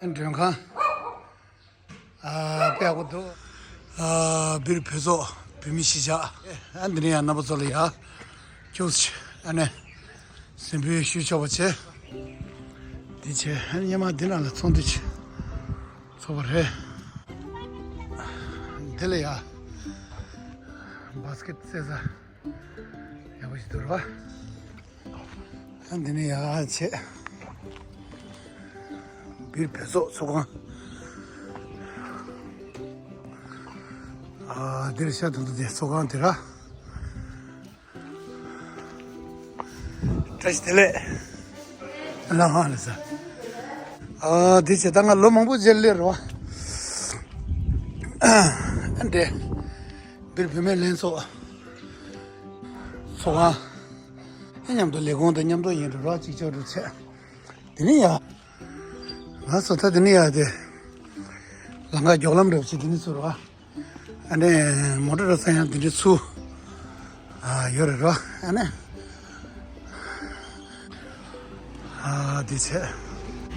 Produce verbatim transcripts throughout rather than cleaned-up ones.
མགྲོན་ཁང་། ཨ། དཔེ་ཡག་པོ་འདུག་ཨ། སྦིར་བོད་ཚོགས་བོད་མི་གཞིས་ཆགས། ཨ། འདི་ནས་ཡང་རྣམ་པ་ཚོ་ལ་ཡ་ཁྱུག་ཙམ་ཨ་ནི་གཟིམ་དཔོན་ཞུ་ཆོག་པ་བྱས། འདི་བྱས། ཨ་ནི་སྔོན་མ་འདི་ནང་ལ་ཚོགས་འདུ་ཅིག་ཚོགས་པ་རེད། འདི་ལ་ཡ་བཱ་སི་ཀེཊ་རྩེད་ས་ཡག་པོ་ཞིག་འདུག་ར། ཨ། འདི་ནས་ཡར་བྱས། སྦིར་བོད་ཚོགས་ཚོགས་ཁང་། ཨ། འདིར་ཤར་དུ་འདུག་སྟེ་ཚོགས་ཁང་དེ་ར། བཀྲ་ཤིས་བདེ་ལེགས། ལ་ཧ་ལ་ས། ཨ། འདི་བྱས་ད་ང་ལོ་མང་པོ་རྗེས་སླེབས་རེད་བ། ཨ། འདི་སྦིར་བུད་མེད་ལྷན་ཚོགས་ཚོགས་ཁང་། མཉམ་དུ་ལས་ཁུངས་དང་མཉམ་དུ་ཡིན་འགྲོ་རོགས་གཅིག་ཆོག་འགྲོ་བྱས། དེ་ནས་ཡ། ང་ཚོ་ད་དེ་ནས་ཡ་དེ། ལམ་ཁ་མགྱོགས་ལམ་རེད་བྱས་དེ་ནས་ཚུར་བ། ཨ་ནི་མོ་ཊ་འགྲོ་ས་ཡང་དེ་འདྲའི་ཚུར། ཨ། ཡོད་རེད་རོ། ཨ་ནི། ཨ། དེ་བྱས།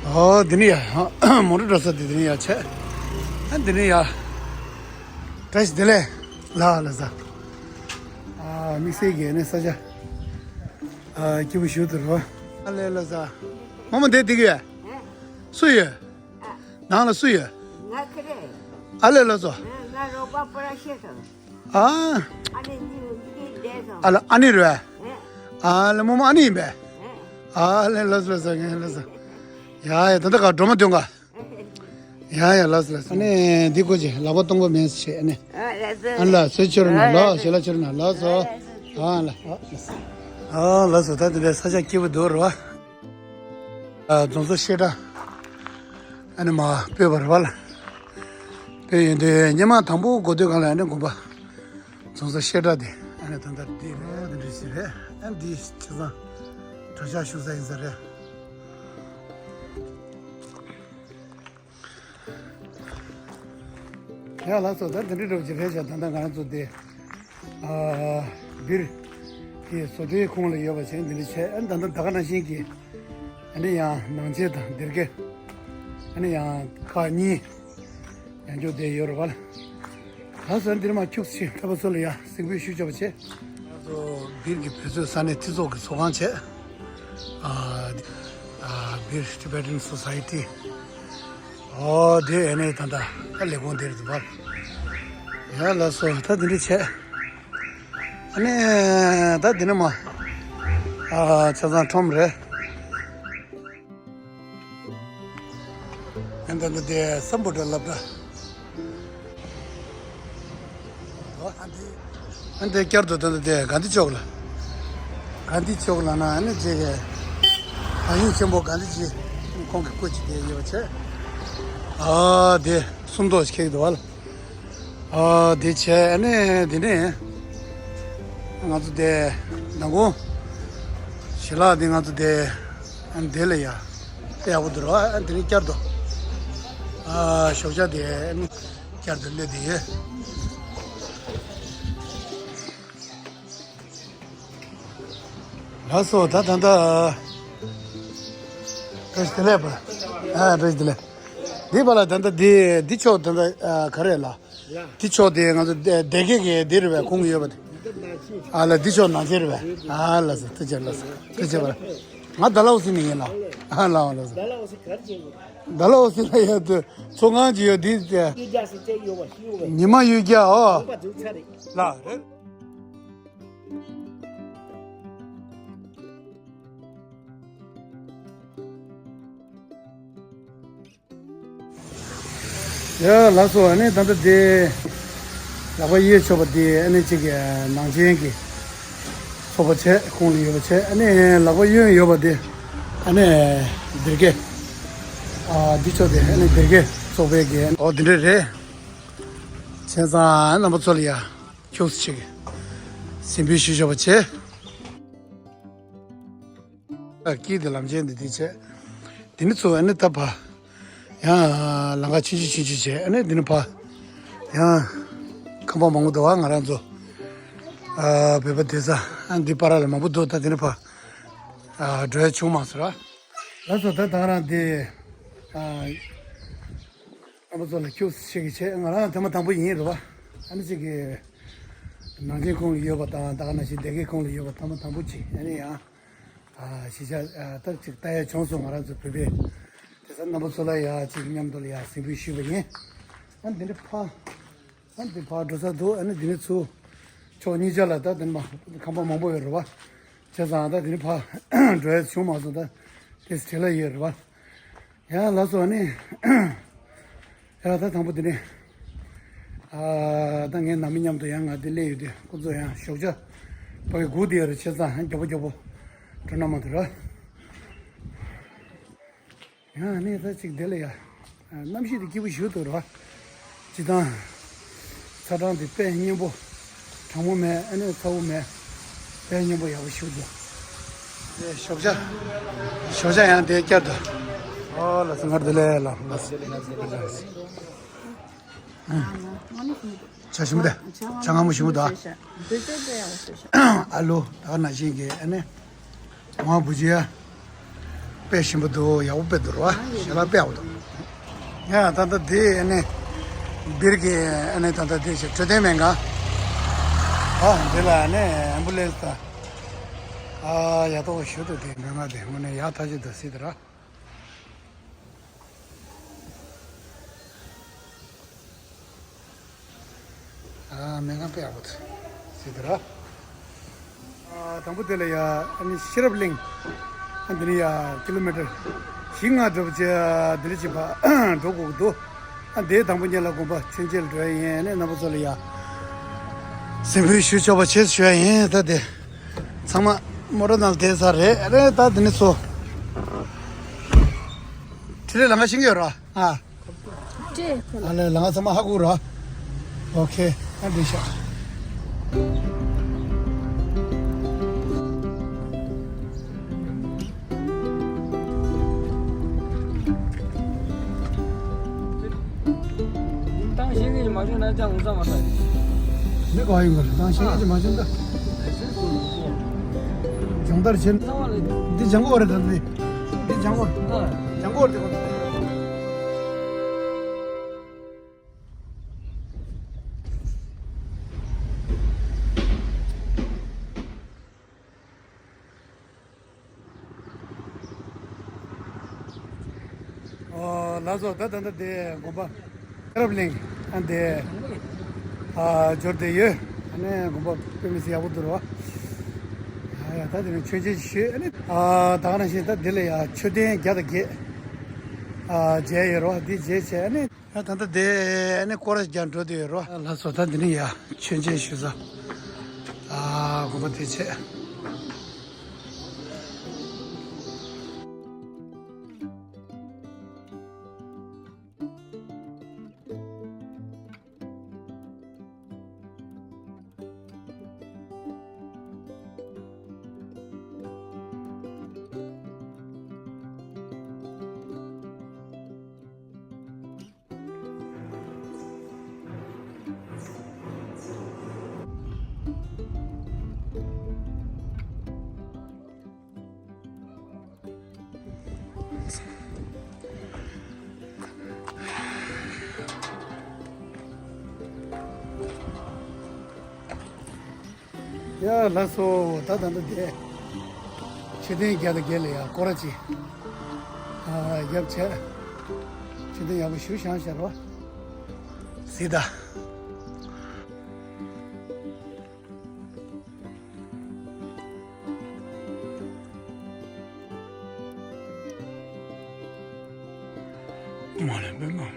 ཨོ། དེ་ནས་ཡ། མོ་ཊ་འགྲོ་ས་དེ་དེ་ནས་ཡ་བྱས། ཨ། དེ་ནས་ཡ། བཀྲ་ཤིས་བདེ་ལེགས། ལ་ལ་ས། ཨ། དམིགས་བསལ་གྱི་ཨ་ནི་ས་ཆ། ཨ། སྐྱིད་པོ་ཞིག་འདུག་རོ། ཨ་ལས་ལ་ས། རྨོ་མོ་འདིར་བསྡད་ཀྱི་ཡོད། སུ་ཡོད། ནང་ལ་སུ་ཡོད། ང་ཁེ་རེད། ཨ་ལས་ལ་སོ། ང་རོགས་པ་པོ་ར་ཤེས་སོང་། ཨ། ཨ་ནི་འདི་འདི་འདི་བསྡད་སོང་། ཨ་ལ་ཨ་ནི་རེད། ཨ་ལ་རྨོ་མོ་ཨ་ནི་ཡིན་པས། ཨ་ལས་ལ་སོ་ལ་སོ། ངས་ལ་སོ། ཡ་ཡ། ད་ལྟ་ག་སྒྲོལ་མ་སྟོན་ག། ཡ་ཡ། ལགས་སོ་ལགས་སོ། ཨ་ནི་འདི་ཀོ་ཅི་ལག་པ་སྟོང་པ་མེད་ཟེར་བྱས་ཨ་ནི། ཨ་ལགས་སོ། ཨ་ལ་ཚོད་ཆོར་ན་ལགས། ཞལ་ལག་ཆོར་ན་ལགས་སོ། ཨ་ལ། ཨ་ལགས་སོ། ད་དེ་འདྲའི་ས་ཆ་སྐྱིད་པོ་འདུག་རེད་བ། ཨ། རྫོང་བཟོ་བཤད་གྲྭ་ཨ་ནི་མར་སྤོས་པ་རེད་བ་ལ། སྤོས་ཡོང་དུས་སྔོན་མ་དང་པོ་འགོ་སྟོད་སྒང་ལ་ཨ་ནི་དགོན་པ་རྫོང་བཟོ་བཤད་གྲྭ་དེ་ཨ་ནི་ད་ལྟ་འདི་རེད། འདི་འདྲ་ཞིག་རེད། ཨ། འདི་ཆ་ཚང་གྲྭ་ཤག་བཞུགས་ས་ཡིན་ས་རེད། ཡ་ལགས་སོ། ད་འདི་འདྲ་འདྲ་བོ་ཅིག་རེད་བྱས། ད་ལྟ་ང་རང་ཚོ་དེ། ཨ། སྦིར་གྱི་བཟོ་གྲྭའི་ཁོངས་ལ་ཡོད་པ་བྱས་འདི་འདྲ་བྱས། ཨ་ནི་ད་ལྟ་ད་ག་ནང་བཞིན་གྱི་ཨ་ནི་ཡང་ནང་ཆེན་དང་སྡེར་ཁའི་ཨ་ནི་ཡང་ཁག་གཉིས་ཡང་འཇོག་བསྡད་ཡོད་རེད་བ་ལ། ད་སོ་འདིར་མར་ཁྱུག་ཙམ་ལྷག་པ་ཚོ་ལ་ཡ་གཟིགས་འབུལ་ཞུ་ཆོག་པ་བྱས། ང་ཚོ་སྦིར་གྱི་བོད་ཚོའི་ས་གནས་སྤྱི་ཚོགས་ཀྱི་ཚོགས་ཁང་བྱས། ཨ། ཨ། སྦིར་Tibetan Society། ཨོ། དེ་ཨ་ནི་ད་ལྟ་ད་ལས་ཁུངས་དེར་འདུག་བ། ཡ་ལགས་སོ། ད་འདི་འདྲ་བྱས། ཨ་ནི་ད་འདི་ནས་མར། ཨ། ཆ་ཚང་ཁྲོམ་རེད། ཨ་ནི་ད་ལྟ་དེ་སམ་བྷོ་ཊ་སློབ་གྲྭ། ཨ་འདི། ཨ་འདི་བསྐྱར་དུ་ད་ལྟ་དེ་གྷན་དྷི་ཅོག་ལ། གྷན་དྷི་ཅོག་ལ་ན་ཨ་ནི་རྗེ་གི་བང་ཡིག་ཆེན་པོ་གྷན་དྷི་ཇི་ཁོང་གི་སྐུ་ཅིག་དེ་ཡོད་པ་བྱས། ཨ། དེ་སུམ་མདོ་ཞིག་འཁེལ་གྱི་འདུག་བ་ལ། ཨ། དེ་བྱས་ཨ་ནི་དེ་ནས་ང་ཚོ་དེ་མདང་དགོང་ཞལ་ལག་དེ་ང་ཚོ་དེ་ཨ་ནི་དེ་ལ་ཡ་དཔེ་ཡག་པོ་འདུག་ར། ཨ་ནི་དེ་ནས་བསྐྱར་དུ། ཨ། ཞོགས་ཇ་དེ་ཨ་ནི་བསྐྱར་དུ་སླེབས་བསྡད་ཡོད། ལགས་སོ། ད་ད་ལྟ་བཀྲ་ཤིས་བདེ་ལེགས་པ། ཨ། བཀྲ་ཤིས་བདེ་ལེགས། འདི་བ་ལ་ད་ལྟ་འདི་འདི་ཕྱོགས་ད་ལྟ་ཨ་ག་རེ་ལ། འདི་ཕྱོགས་དེ་ང་ཚོ་སྡེ་དགེ་གི་འདི་རེད་པས། ཁོང་གི་ཡོད་པ་དེ། ཨ་ལ། འདི་ཕྱོགས་ནང་ཆེན་རེད་པས། ཨ་ལགས་སོ། ཐུགས་རྗེ་ཆེ། ལགས་སོ། ཐུགས་རྗེ་ཆེ་པ། ང་ཌལ་ཧོ་སི་ནས་ཡིན་ལགས། ཨ་ལགས་འོ། ལགས་སོ། ཌལ་ཧོ་སི་ལ་ཡོད་དུས་ཚོགས་ཁང་ཅིག་ཡོད་འདི། ཉི་མ་གཡུ་རྒྱལ་ཨོ། ལགས་རེད། ཡ་ལགས་སོ། ཨ་ནི་ད་ལྟ་དེ་ལག་པ་གཡས་ཕྱོགས་པ་དེ་ཨ་ནི་གཅིག་གི་ནང་ཆེན་གྱི་ཚོགས་པ་བྱས། ཁོང་ལ་ཡོད་པ་བྱས། ཨ་ནི་ལག་པ་གཡོན་ཡོད་པ་དེ་ཨ་ནི་སྡེར་ཁའི། ཨ། འདི་ཕྱོགས་དེ་ཨ་ནི་སྡེར་ཁའི་ཚོགས་པའི་གི། ཨོ། འདི་འདྲ་རེད། བྱས་ཙང་རྣམ་པ་ཚོ་ལ་ཡ་ཁྱུག་ཙམ་ཅིག་གཟིམ་འབུལ་ཞུ་ཆོག་པ་བྱས། ཨ། དཀྱིལ་དེ་ལམ་ཆེན་འདི་དེ་བྱས། དེ་ནས་ཚུར་ཨ་ནི་ད་ཕར་ཡང་ལམ་ཁ་ཆུང་ཆུང་ཆུང་ཆུང་བྱས། ཨ་ནི་དེ་ནས་ཕར་ཡང་ཁང་པ་མང་པོ་འདུག་བ། ང་རང་ཚོ། ཨ། བོད་པ་སྡོད་ས། ཨ། འདི་བར་ལ་མང་པོ་འདུག་ད་དེ་ནས་ཕར། ཨ། འགྲོ་ཡ་བྱུང་མ་སོང་ར། ལགས་སོ། ད་ད་ང་རང་འདི། ཨ། རྣམ་པ་ཚོ་ལ་ཁྱུག་ཙམ་ཞིག་གི་བྱས། ང་རང་ཐེངས་མ་དང་པོ་ཡིན་རེད་བ། ཨ་ནི་ཅིག་གི་ནང་ཆེན་ཁོངས་ལ་ཡོད་པ་དང་། ད་ག་ནང་བཞིན་སྡེ་དགེ་ཁོངས་ལ་ཡོད་པ་ཐེངས་མ་དང་པོ་ཅིག་ཨ་ནི་ཡང་ཨ་གཞིས་ཆགས་ཨ་ད་ཅིག་ལྟ་ཡ་བྱུང་སོང་། ང་རང་ཚོ་བོད་པའི་དེ་ས་རྣམ་པ་ཚོ་ལ་ཡ་ཅིག་མཉམ་དུ་ལ་ཡ་གཟིགས་འབུལ་ཞུས་པ་ཡིན། ཨ་ནི་འདི་འདྲ་ཕ། ཨ་འདི་ཕར་འགྲོ་ས་འདུག་ཨ་ནི་འདི་ནས་ཚུར་ཕྱོགས་གཉིས་ཆ་ལ་ད་འདི་ནས་མ་ཁང་པ་མང་པོ་ཡོད་རེད་བ། བྱས་ཙང་ད་འདི་ནས་ཕར་འགྲོ་ཡ་བྱུང་མ་སོང་། ད་དེ་བྲེལ་ལ་ཡོད་རེད་བ། ཡང་ལགས་སོ། ཨ་ནི་ཡང་ད་དང་པོ་འདི་ནས་ཨ་ད་ངའི་ནང་མི་མཉམ་དུ་ཡང་ང་འདི་སླེབས་ཡོད་དུས་ཁོ་ཚོ་ཡང་ཞོགས་ཇ་ཕ་གི་སྒུག་བསྡད་ཡོད་རེད། བྱས་ཙང་མགྱོགས་པོ་མགྱོགས་པོ་འགྲོ་ན་མ་འདོད་ར། ཡང་ནི་ད་ཅིག་དེ་ལ་ཡ། གནམ་གཤིས་དེ་སྐྱིད་པོ་ཞེ་པོ་འདུག་ར། སྤྱིར་བཏང་། ཚ་གྲང་དེ་དཔེ་སྙན་པོ། གྲང་མོ་མེད། ཨ་ནི་ཚ་པོ་མེད། དཔེ་སྙན་པོ་ཡག་པོ་ཞེ་པོ་འདུག་དེ་ཞོགས་ཇ། ཞོགས་ཇ་ཡང་དེ་བསྐྱར་དུ། ཨོ་ལགས་སོ། ང་དེ་ལས་ལ་ལགས་སོ། ཇ་ཞིམ་པོ་དེ། ཇ་མངར་མོ་ཞིམ་པོ་འདུག་ཨ་ལོ། ད་ག་ནང་བཞིན་གྱི་ཨ་ནི། ང་བུ་ཇི་ཡ། དཔེ་ཞིམ་པོ་འདུག་ཡག་པོ་དཔེ་འདུག་ར་བ། ཞལ་ལག་དཔེ་ཡག་པོ་འདུག་ཡ་ད་ལྟ་དེ་ཨ་ནི། སྦིར་གྱི་ཨ་ནི་ད་ལྟ་དེ་ཞིག་འཕྲོད་བསྟེན་སྨན་ཁང་། ཨ་འདི་ལ་ཨ་ནི་ཨེམ་བུ་ལན་སི་དང་། ཨ་ཡག་ཐོག་ཞུ་འདུག་དེ་སྨན་ཁང་དེ་དངོས་གནས་ཡག་ཐག་ཆོད་འདུག་སྲིད་དེ་ར། ཨ་སྨན་ཁང་དཔེ་ཡག་པོ་འདུག་ཟེར་དེ་ར། ཨ་དང་པོ་དེ་ལ་ཡ་ཨ་ནི་ཤེས་རབ་གླིང་། ཨ་འདི་ནས་ཡ་ཀི་ལོ་མི་ཊར་བཞི་ལྔ་འགྲོ་བྱས་འདི་འདྲ་ཅིག་ཕར་འགྲོ་དགོས་ཀྱི་འདུག་ཨ་འདིའི་དང་པོ་ཉིད་ལ་དགོན་པ་མཆོད་མཇལ་འགྲོ་ཡ་ཡིན། ཨ་ནི་རྣམ་པ་ཚོ་ལ་ཡ་གཟིགས་འབུལ་ཞུ་ཆོག་པ་བྱེད་ཞུ་ཡ་ཡིན། ད་དེ་ཚང་མ་མོ་ཊ་ནང་བསྡད་ཚར་རེད། ཨ་ནི་ད་འདི་ནས་ཚུར་འཕྲིན་ལས་ལམ་ཁ་ཤེས་ཀྱི་ཡོད་ར། ཨ། ཨ་ལས་ལ་ང་ཚང་མ་ཧ་གོ་ར། ཨོ་ཁེ། ཨ་འདི་ཤག་ཏང་ཤེས་ཀྱི་མ་བྱུང་ན་ཅང་འུ་ཚང་མ་ས། མི་ག་ཡིན་ག་རེད། ཏང་ཤེས་ཀྱི་མ་བྱུང་ད། སྦྱོང་བརྡར་བྱེད། འདི་ལྗང་གུ་རེད་ད་འདི། འདི་ལྗང་གུ། ལྗང་གུ་རེད་དེ། ཨོ་ལགས་སོ། ད་ད་ད་དེ་དགོན་པ་ཤེས་རབ་གླིང་ཨ་དེ་ཨ་འབྱོར་བསྡད་ཡོད། ཨ་ནི་དགོན་པ་དཔེ་མི་སྲིད་ཡག་པོ་འདུག་ར། ཨ་ཡ་ད་དེ་ནས་མཆོད་མཇལ་ཞུས། ཨ་ནི་ཨ་ད་ག་ནང་བཞིན་ད་འདི་ལ་ཡ་མཆོད་རྟེན་བརྒྱ་དང་བརྒྱད་ཨ་མཇལ་ཡོད་ར། འདི་མཇལ་བྱས་ཨ་ནི། ད་ད་ལྟ་དེ་ནི་སྐོར་ར་རྒྱག་འགྲོ་དུས་རོ། ལགས་སོ། ད་འདི་ནི་ཡ་མཆོད་མཇལ་ཞུ་ས། ཨ་དགོན་པ་དེ་བྱས། ཡ་ལགས་སོ། ད་ད་ལྟ་དེ་མཆོད་རྟེན་བརྒྱ་དང་བརྒྱད་ལ་ཡ་སྐོར་ར་ཅིག་ཨ་བརྒྱབ་བྱས། མཆོད་རྟེན་ཡག་པོ་ཞེ་པོ་བཞེངས་བཞག་ར་བ། གཟིགས་དང་། མ་ལས་པའི་མ་མ།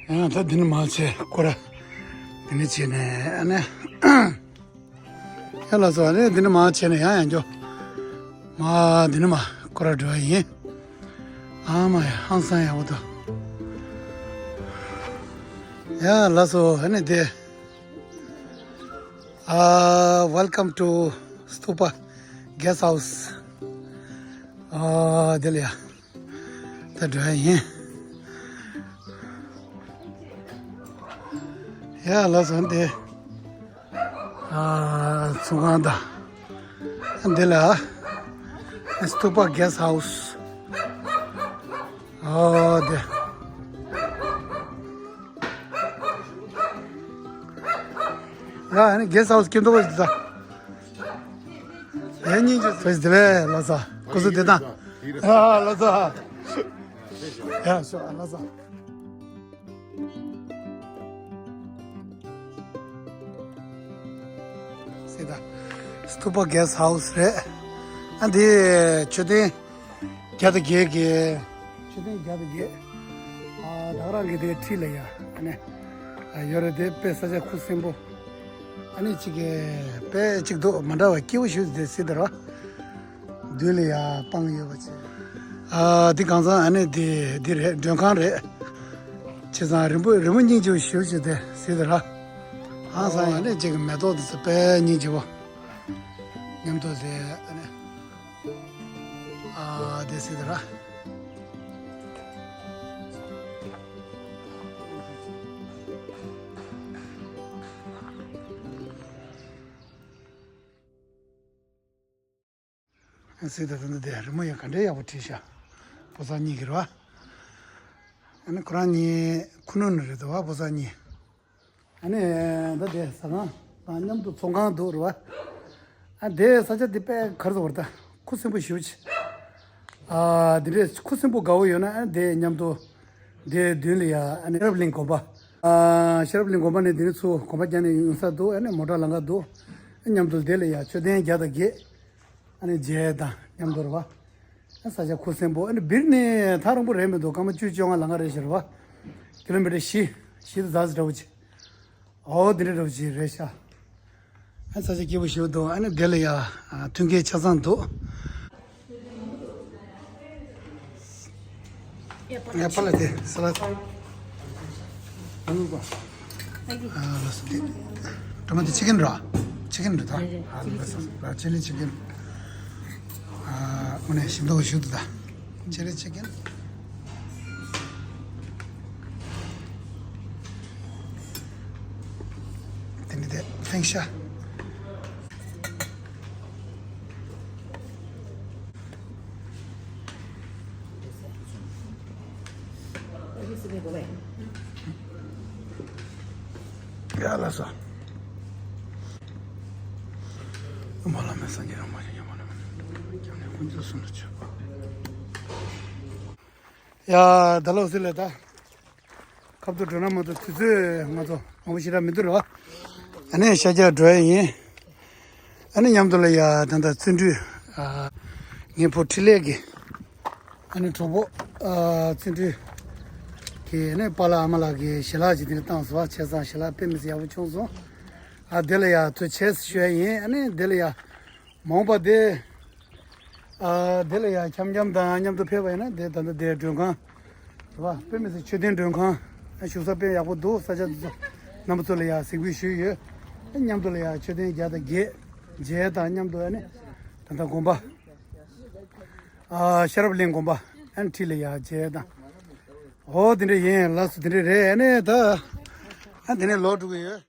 ཡང་ད་འདི་ནས་མར་ཆས་སྐོར་ར། འདི་ནས་བྱས་ནས་ཨ་ནི། ཡ་ལགས་སོ། ཨ་ནི་འདི་ནས་མར་བྱས་ནས་ཡང་ཡང་འགྱོ། མར་འདི་ནས་མར་སྐོར་ར་འགྲོ་བ་ཡིན། ཨ་མ་ཡ་ཧང་སང་ཡག་པོ་འདུག་ཡ་ལགས་སོ། ཨ་ནི་དེ། ཨ། Welcome to Stupa Guest House. ཨ། དེ་ལ་ཡ། ད་འགྲོ་ཡ་ཡིན། ཡ་ལགས་སོ། འདི། ཨ། ཚོང་ཁང་དང་། འདི་ལ། Stupa Guest House. ཨོ་དེ། ང་ཨ་ནི་གེ་སི་ཧའུ་སི་སྐྱིད་མདོག་པོ་ཞིག་ད། ཡ་སྙིང་རྗེ། བཀྲ་ཤིས་བདེ་ལེགས་ལགས་སོ། སྐུ་གཟུགས་བདེ་ཐང་། ཨ་ལགས་སོ། ཡ་ཤོ་ཨ་ལགས་སོ། སྲིད་ད། སྟུ་པ་གེ་སི་ཧའུ་སི་རེད། ཨ་འདི་མཆོད་རྟེན་བརྒྱ་དང་བརྒྱད་ཀྱི། མཆོད་རྟེན་བརྒྱ་དང་བརྒྱད། ཨ་ད་ག་རང་གི་དེ་འཁྲིས་ལ་ཡ་ཨ་ནི། ཨ་ཡོད་རེད་དེ་དཔེ་ས་ཆ་ཁུ་སིམ་པོ། ཨ་ནི་གཅིག་གི་དཔེ་གཅིག་འདུག་མ་འདྲ་བ་སྐྱིད་པོ་ཞུ་དེ་སྲིད་ད་ར། མདུན་ལ་ཡ་སྤང་ཡོད་པ་ཅིག་ཨ་འདི་གང་ཚང་ཨ་ནི་འདི་འདི་རེད། མགྲོན་ཁང་རེད། བྱས་ཙང་རི་མོ་རི་མོ་སྙིང་རྗེ་པོ་ཞེ་པོ་ཅིག་དེ་གཟིགས་དང་། ཧང་སང་ཨ་ནི་ཅིག་གི་མེ་ཏོག་དེ་ཚོ་དཔེ་སྙིང་རྗེ་པོ། མཉམ་དུ་དེ་ཨ་ནི། ཨ་དེ་གཟིགས་དང་། སྲིད་ད་ད་འདི་རི་མོ་ཡང་ག་འདྲའི་ཡག་པོ་བྲིས་ཤག་པོ་ས་གཉིས་ཀྱི་རེད་བ། ཨ་ནི་ཁོ་རང་གཉིས་ཁུ་ནུ་ནུ་རེད་འདུག་བ་པོ་ས་གཉིས། ཨ་ནི་ད་དེ་ཟ་ཁང་དང་མཉམ་དུ་ཚོང་ཁང་འདུག་རེད་བ། ཨ་དེ་ས་ཆ་འདི་དཔེ་ག་རེ་ཟེར་བ་རེད་ད། ཁུ་སིམ་པོ་ཞེ་པོ་ཅིག་ཨ་འདི་འདྲའི་ཁུ་སིམ་པོ་དགའ་བོ་ཡོད་ན་ཨ་དེ་མཉམ་དུ། དེའི་མདུན་ལ་ཡ་ཨ་ནི་ཤེས་རབ་གླིང་དགོན་པ། ཨ་ཤེས་རབ་གླིང་དགོན་པ་ནས་དེ་ནས་ཚུར་གོམ་པ་རྒྱག་ནས་ཡོང་ས་འདུག་ཨ་ནི་མོ་ཊ་ལམ་ཁ་འདུག་མཉམ་དུ་དེ་ལ་ཡ་མཆོད་རྟེན་བརྒྱ་དང་བརྒྱད། ཨ་ནི་མཇལ་དང་མཉམ་དུ་རེད་བ། ཨ་ས་ཆ་ཁུ་སིམ་པོ་ཨ་ནི་སྦིར་ནས་ཐག་རིང་པོ་རེད་མི་འདུག་སྐར་མ་བཅུ་བཅོ་ལྔ་ལམ་ཁ་རེད་ཤག་རེད་བ། ཀི་ལོ་མི་ཊར་བཞི། བཞི་དང་ཟླ་ཟེར་འདྲ་བོ་ཅིག་ཨོ་དེ་འདྲ་འདྲ་བོ་ཅིག་རེད་ཤག་ཨ་ས་ཆ་སྐྱིད་པོ་ཞེ་པོ་འདུག་ཨ་ནི་དེ་ལ་ཡ་མཐུན་རྐྱེན་ཆ་ཚང་འདུག་ཡ་པ་ལ་དེ་ས་ལ། ཨ་ལ་སི་དེ། ཊོ་མ་ཊོ་ཆི་ཀན་ར། ཆི་ཀན་རེད་ད། ཨ་ལ་སི་ཆི་ལི་ཆི་ཀན། ཨ་ཨོ་ནས་ཞིམ་མདོག་ཞུ་འདུག་ད། ཆི་ལི་ཆི་ཀན། དེ་ནི་དེ་ལྷིང་ཤ། ཡ་ལ་སོ། མ་ལ་མེ་སངས་རྒྱས་རང་མ་ཞིག་ཡ་མ་ལ་མེ། ཀྱང་ནས་ཁོང་ཚོ་གསུང་དུ་ཆུད་པ། ཡ་ད་ལོ་སི་ལེ་ད། ཁབ་ཏུ་འགྲོ་ན་མ་གཏོགས་དུས་ཚོད་ང་ཚོ་མང་པོ་ཞེ་དྲག་མི་འདུག་ར། ཨ་ནི་ཤར་རྒྱག་འགྲོ་ཡ་ཡིན། ཨ་ནི་མཉམ་དུ་ལ་ཡ་ད་ལྟ་བརྩོན་འགྲུས་ཨ་ངའི་བུ་འཕྲིན་ལས་ཀྱི་ཨ་ནི་གྲོགས་པོ་ཨ་བརྩོན་འགྲུས་ཀྱི་ཨ་ནི་པཱ་ལགས་ཨ་མ་ལགས་ཀྱི་ཞལ་ལག་ཅིག་དེ་ནས་བཏང་སོང་བ། བྱས་ཙང་ཞལ་ལག་དཔེ་མི་སྲིད་ཡག་པོ་བྱུང་སོང་། ཨ་དེ་ལ་ཡ་ཐུགས་རྗེ་ཆེ་ཞུ་ཡ་ཡིན། ཨ་ནི་དེ་ལ་ཡ། མ་འོངས་པ་དེ། ཨ་དེ་ལ་ཡང་འཆམ་འཆམ་དང་མཉམ་དུ་ཕེབས་པ་ཡིན་ན་དེ་ད་ལྟ་དེ་མགྲོན་ཁང་། རེད་བ། དཔེ་མི་སྲིད་མཆོད་རྟེན་མགྲོན་ཁང་། བཞུགས་ས་དཔེ་ཡག་པོ་འདུག་ས་ཆ་དེ་ཚོ་རྣམ་པ་ཚོ་ལ་ཡང་གཟིགས་འབུལ་ཞུས་ཡོད། མཉམ་དུ་ལ་ཡང་མཆོད་རྟེན་བརྒྱ་དང་བརྒྱད། མཇལ་དང་མཉམ་དུ་ཨ་ནི། ད་ལྟ་དགོན་པ། ཨ་ཤེས་རབ་གླིང་དགོན་པ། ཨ་ནི་འཁྲིས་ལ་ཡང་མཇལ་དང་། འོ་དེ་འདྲ་ཡིན། ལགས་སོ། དེ་འདྲ་རེད། ཨ་ནི་ད། ཨ་དེ་ནས་ལོག་འགྲོ་གི་ཡོད།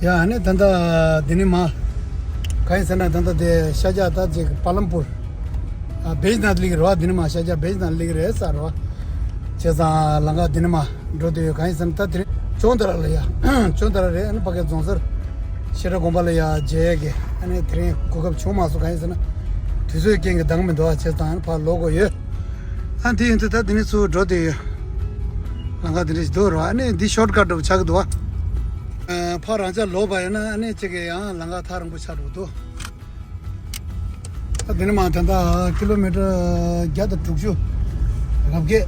ཡ་ཨ་ནི་ད་ལྟ་འདི་ནི་མ། གང་ཡིན་ཟེར་ན་ད་ལྟ་དེ་ཤར་རྒྱག་ད་ཅིག་པ་ལམ་པུར། ཨ་བེཇ་ནཱཐ་གླིང་རེད་བ། འདི་ནི་མ་ཤར་རྒྱག་བེཇ་ནཱཐ་གླིང་རེད་ས་རེད་བ། བྱས་ཙང་ལམ་ཁ་འདི་ནི་མ་འགྲོ་བསྡད་ཡོད། གང་ཡིན་ཟེར་ན་ད་དེ་རིང་ཅོང་ཏ་ར་ལ་ཡ། ཅོང་ཏ་ར་རེད། ཨ་ནི་ཕ་གི་རྫོང་སར་བཤད་གྲྭ་དགོན་པ་ལ་ཡ་མཇལ་གི། ཨ་ནི་དེ་རིང་གོ་སྐབས་བྱུང་མ་སོང་། གང་ཡིན་ཟེར་ན་དུས་ཚོད་རྐྱེན་གྱིས་འདང་མི་འདུག་བ། བྱས་ཙང་ཨ་ནི་ཕར་ལོག་དགོས་ཡོད། ཨ་དེ་ཡིན་དུས་ད་འདི་ནས་ཚུར་འགྲོ་བསྡད་ཡོད། ལམ་ཁ་འདི་འདྲ་ཞིག་འདུག་རོ། ཨ་ནི་འདི་ཤོཊ་ཀཊ་འདྲ་པོ་ཆགས་ཀྱི་འདུག་བ། ཨ་ཕར་རང་ཅག་ལོག་པ་ཡིན་ན་ཨ་ནི་གཅིག་གི་ཡང་ལམ་ཁ་ཐག་རིང་པོ་ཆགས་འགྲོ་གི་འདུག་ཨ་འདི་ནས་མར་ད་ལྟ་ཀི་ལོ་མི་ཊར་བརྒྱ་དང་དྲུག་ཅུ། རབ་རྒྱས།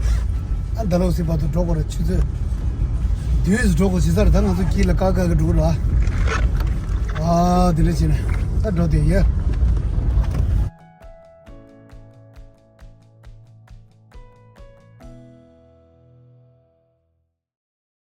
ཨ་ཌལ་ཧོ་སི་བར་དུ་འགྲོ་དགོས་རེད། ཆུ་ཚོད་བདུན་ཙམ་འགྲོ་དགོས་བྱས་ཙང་ད་ང་ཚོ་དཀྱིལ་ལ་བཀག་བཀག་གི་འགྲོ་གི་རེད། ཨ་འདི་འདྲ་བྱས་ནས་ད་འགྲོ་བསྡད་ཡོད།